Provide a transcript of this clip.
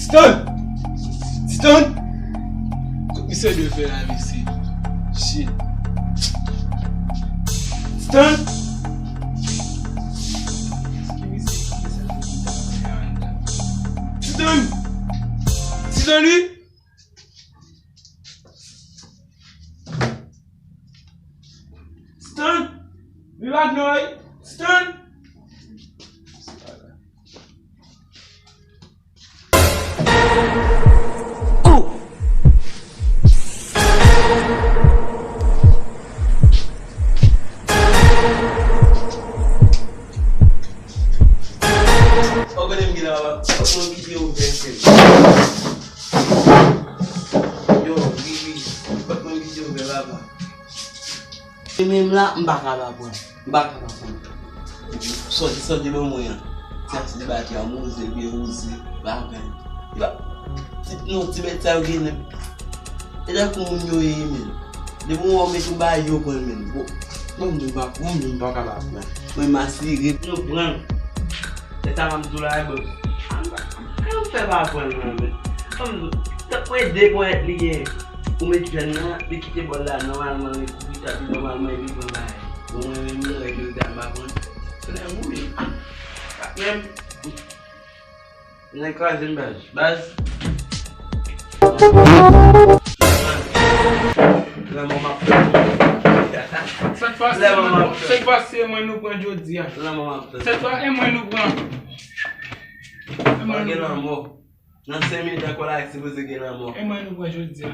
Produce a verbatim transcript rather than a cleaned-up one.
Stan! Stan! Kot misye dwe fè la, mesye? Shit. Stan! Stan! Stan, wi! Stan! Li la non, wi! Stan! Yo, wi, wi, fòk mwen kite w fè papa. E menm la, m pa ka pa pran. M pa ka pa pran. Sòti, sòti ban mwen an. Ti aksè de batri a, mouze, byen wouze, bagay. Yo, ti, non, ti bèt sa yo gen nan. E tankou moun yo ye, men. Depi w wè w met yon bagay, yo pran l, men. Bon, non, m di m pa, non, m di m pa ka pa pran. Mwen, m asire. Nou pran l. Se sa m ap di w la, bòs. An, an, an fè pa pran nan men. Kòm tankou e de ponyèt li gen. Ou met jèn nan, li kite bòl la, nòmalman, li kouri, tapi nòmalman, epi pran bagay. Bon, mwen menm, nan règ yo, m pa pran. Se nèg ou ye. Menm. Nèg kraze m, baz. Baz. Lanmò m ap fè. Sèt fwa, sèt fwa, se mwen nou pran jodi a. Lanmò m ap fè. Sèt fwa, e mwen nou pran. E mwen nou pran. Nan senk minit ankò la, sipoze gen lanmò. E mwen nou pran jodi a.